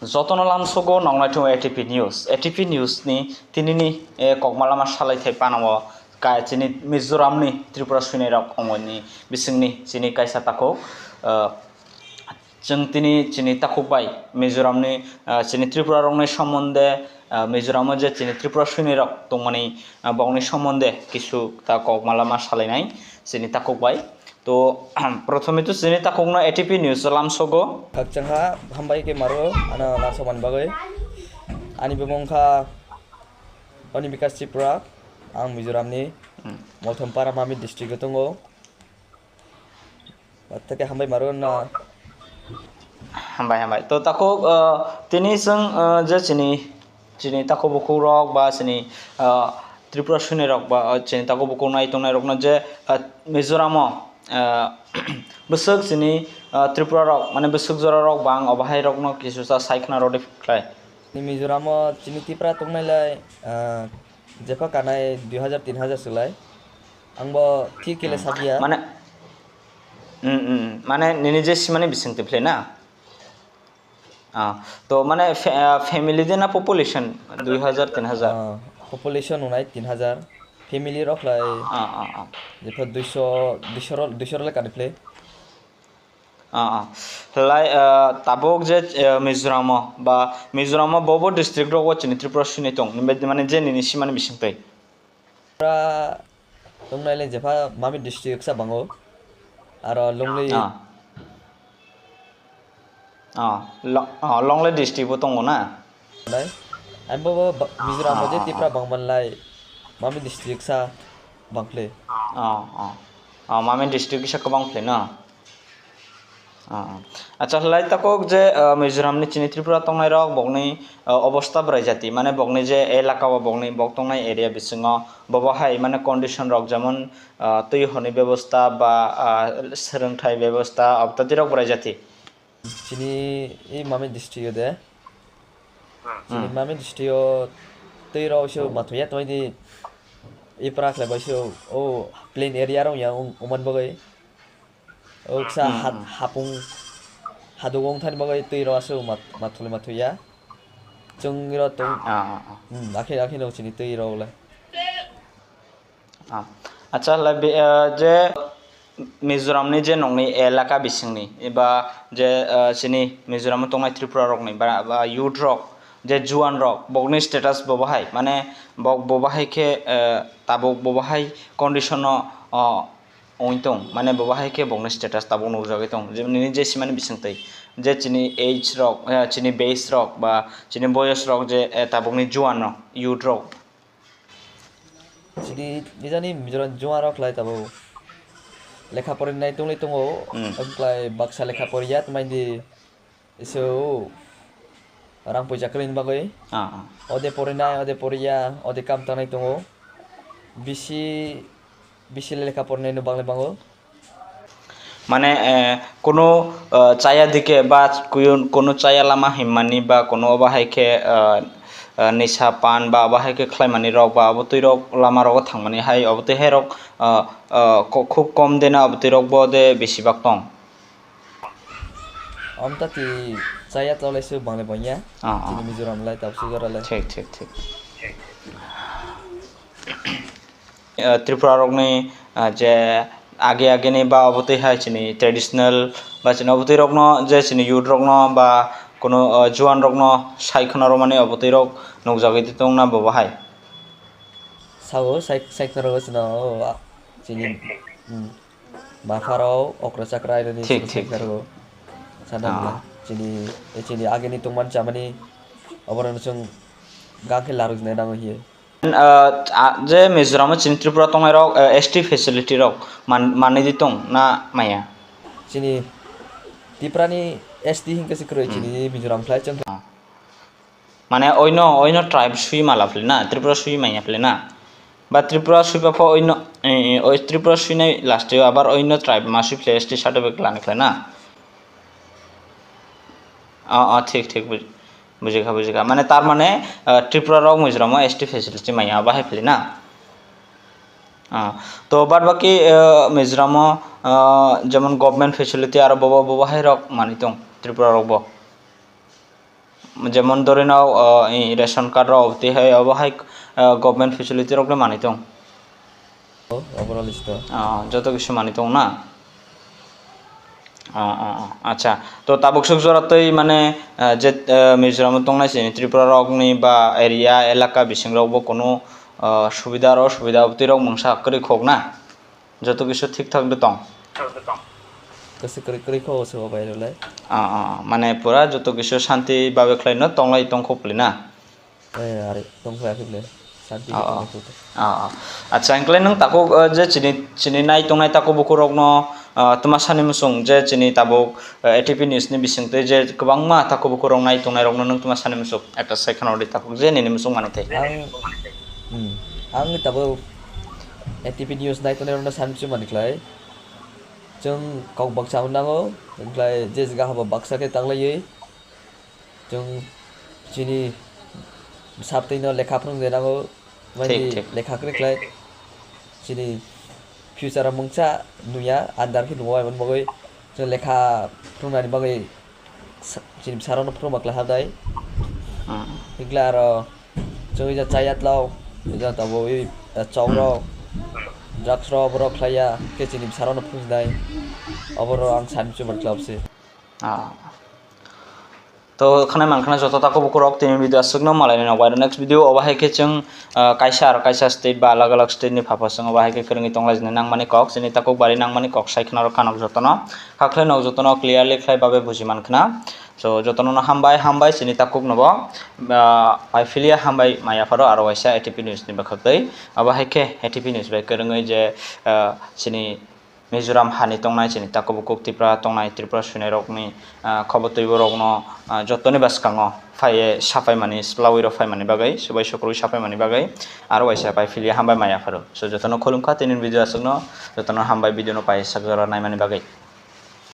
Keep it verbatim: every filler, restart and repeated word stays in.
Jotono lamsogo nongnai thung A T P News. A T P News ni tinini, eh, kokma lama salai thai panao ka chini Mizoram ni Tripura suinai rok ongoni bisingni chini kaisa takhuk, eh, chwng tini chini takhuk bai Mizoram ni, eh, chini Tripura rokni somonde, eh, Mizoram o je chini Tripura suinai rok tongmani, eh, bokni somonde kisu ta kokma lama salainai chini takhuk bai. To, prothome to chini takhukno A T P News o lamsogo. Khakchangha hambai khe maro ano lamsokmani bagwi. Ani bumung kha Oni Bikash Tripura, ang Mizoramni Hmm. Molthom Para Mamit district o tongo. Bathake hambai maro na. Hambai, hambai. To takhuk, uh, tini chwng, uh, je chini Chini takhuk bukhuk rok ba chini, ah, Tripura suinai rok ba, ah, chini takhuk bukhuk nai tongnai rokno je, ah, Mizoram o, ah, bwswk chini, ah, Tripura rok, mane bwswk jora rok bang obo hai rokno kisu sa sai khna rw di khlai. Mizoram o chini Tripura tongnai lai, ah, jepha kanai dui hajar tin hajar swk lai. Ang bo thik khe le Hmm. sakya. Mane, hmm, hmm, mane nini je simani bising twi phlai na? Ah, to mane fa-, ah, family de na population dui hajar, tin hajar? Ah, population wngnai tin hajar. Family rok lai Ah, ah, ah. Jepho duiso, duiso ro-, duiso rok le kani phlai. Ah, ah. Lai, ah, tabuk je, eh, Mizoram o ba Mizoram o bobo district rok o chini Tripura suinai tong. Nimbe mane je nini simani bising twi. Pura tongnai le jepha Mamit district sa bango. Aro Longli. Ah. Ah, Lo-, ah, Longli district bo tongo na? Nai. Ang bo, bo ba-, Mizoram Ah, bo je ah, Tripura ah. Bangman lai Mamit district sa bangkhle. Ah, ah. Ah, Mamit district sa kwbang phle na? Ah, ah. Acha, lai takhuk je, ah, Mizoram ni chini Tripura tongnai rok bokni, ah, obostha bwrai jati, mane bokni je elaka o bokni bok tongnai area bisingo bobo hai mane condition rok jemon, ah, twi hwnwi bebosta ba, ah, swrwngthai bebosta obtati rok bwrai jati. Chini i Mamit district o de. Chini Hmm. Mamit district o twi rok se mathuya tongdi i prak le bai se o plain area rok ya oman bagwi. O kisa Hmm, ha-, hmm. Hapung haduk wng thani bagwi twi rw aswk mat-, mathuli mathuya. Chwng rw tong. Ah, ah, ah. Hmm, akhe, akhe no chini twi rw le. Ah. Acha, lai be, ah, je Mizoram ni je nongni elaka bisingni, eba je, ah, chini Mizoram o tongnai Tripura rokni ba, ba youth rok, je juan rok, bokni status bobo hai, mane bok bobo hai khe, ah, tabuk bobo hai condition o, ah, wngwi tong, mane bobo hai khe bokni status tabuk nukjagwi tong, je nini je simani bisingtwi, je chini age rok, eh, chini base rok ba chini boyos rok je, eh, tabukni juan rok, youth rok. Chini nijani Mizoram juan rok khlai tabuk lekha porinai tongwi tongo, Hmm. Wngkhlai baksa lekha poriya tongmani. Isu rang puisa kwrwini bagwi. Ah, ah. Ode porinai, ode poriya, ode kam tangnai tongo. Bisi, bisi lekha porinai no bangle bango. Mane, eh, kunu, eh, chaya dike ba kuyun, kunu chaya lama himmani ba kunu obo hai khe, eh, eh, nisa pan ba obo hai khe khlaimani rok ba obo twi rok lama rogo thangmani hai obo twi hai rok, eh, eh, ko-, khub kom de na obo twi rok bo de bisi bak tong. Amtati chaya tlolai se bangle bangya. Ah, ah. Chini Mizoram lai tabuk se jora lai. Thik, thik, thik. Eh, Tripura rokni, eh, je age age ni ba obo twi hai chini traditional ba chini obo twi rokno je chini youth rokno ba kono, eh, juan rokno sai khna rwmani obo twi rok nukjagwi tongna bobo hai. Sao sai, sai khna rwgo chwng o, ah, chini, hmm. Bapharok okra chakra aironi Thik, chwng thik, thik. Sana Ah. Chini, eh, chini agini tongmani chamani oborok chwng gangkhe larwk jwnai nango hiye. Ah, ah, je Mizoram o chini Tripura tongnai rok, eh, S T facility rok man-, manwi di tong na maya? Chini Tripura ni S T hinkhe se kwrwi Hmm. Chini Mizoram khlai chwng khlai. Ah. Mane oino, oino tribe sui mala phle na, Tripura sui manya phle na. Ba Tripura sui pa pho oino, eh, eh, oi Tripura sui nai last o abar oino tribe ma sui phle S T certificate lani phle na. Ah, ah, thik, thik, buj-, bujikha, bujikha. Mane tar mane, ah, Tripura rok Mizoram o S T facility manya bahai phle na. Ah, to bad baki, ah, Mizoram o, ah, jemon government facility aro bobo, bobo hai rok mani tong Tripura rok bo. Jemon dhori nao, ah, i ration card rok tei hai obo hai, ah, government facility rok le manwi tong. Overall list o. Ah, joto kisu manwi tong na? Ah, ah, ah, acha. To tabuk suk jora tei mane, ah, je, ah, Mizoram o tongnai chini Tripura rokni ba area elaka bising rokbo kunu, ah, subida ro subida twi rok mungsa kwrwi khok na? Joto kisu thik thak de tong. Kasi kwrwi kwrwi kho se bo bai rwlai. Ah, ah, mane pura joto kisu shanti babe khlai no tonglai tong kho pli na? Eh, are tong khlai khe ble. Shanti Ah, khe ah. tong kho. Ah, ah. Acha, engkle nung tako, eh, je chini, chini nai tongnai tako buku rok no, ah, tuma sani musung je chini tabuk, eh, A T P news ni bising twi je kwbangma tako buku rok nai tongnai rok no nung tuma sani musuk ekta sai khana ri tako je nini musung mano thai. Ang, hmm, ang tabuk A T P news nai tongnai rok no sani musung mani khlai. Chwng kok baksa hwn nango, hwnkhlai je jaga habo baksa khe tanglaiwi chwng chini bwsa bwtwi no lekha phwrwng de nango, Thik, mani thik. Lekha kwrwi khlai chini future o mungsa nuya andar khe nungo, aboni bagwi chwng lekha phwrwngnani bagwi sa-, chini bwsarokno phwrwngma khlai habnai. Hmm. Hwnkhe aro chwng ija chaya tlao, ija tabui, eh, chok rok, drugs rok, oborok khlaiya, khe chini bwsarokno phunuknai. Oborok ang sani chubar khlai se. Ah. To khwnai mankha joto takhuk bukhuk rok tini video aswkno malai nai nokbar next video obo hai khe chwng, ah, kaisa aro kaisa state ba alag alag state ni phaphaswng obo hai khe kwrwngwi tonglaijani nangmani kok chini takhuk bari nangmani kok sai khna rok khanok jotono. Hakhlai nok jotono clearly khlai babe buji man khna. So, jotono no hambai, hambai chini takhuk no bo, ah, paiphilia hambai maya pharo aro waisa A T P news ni bwkhak twi. Abo hai khe A T P news bai kwrwngwi je, ah, chini Mizoram hani tongnai chini takhuk bukhuk Tripura tongnai Tripura swinai rokni, ah, khobor twibo rokno, ah, jotoni bwskango phaiye sapai mani swlawi rok phai mani bagwi, subai sukrui sapai mani bagwi aro waisa paiphilia hambai maya pharo. So, jotono khulumkha tini video aswkno, jotono hambai video no pai sak jora nai mani bagwi.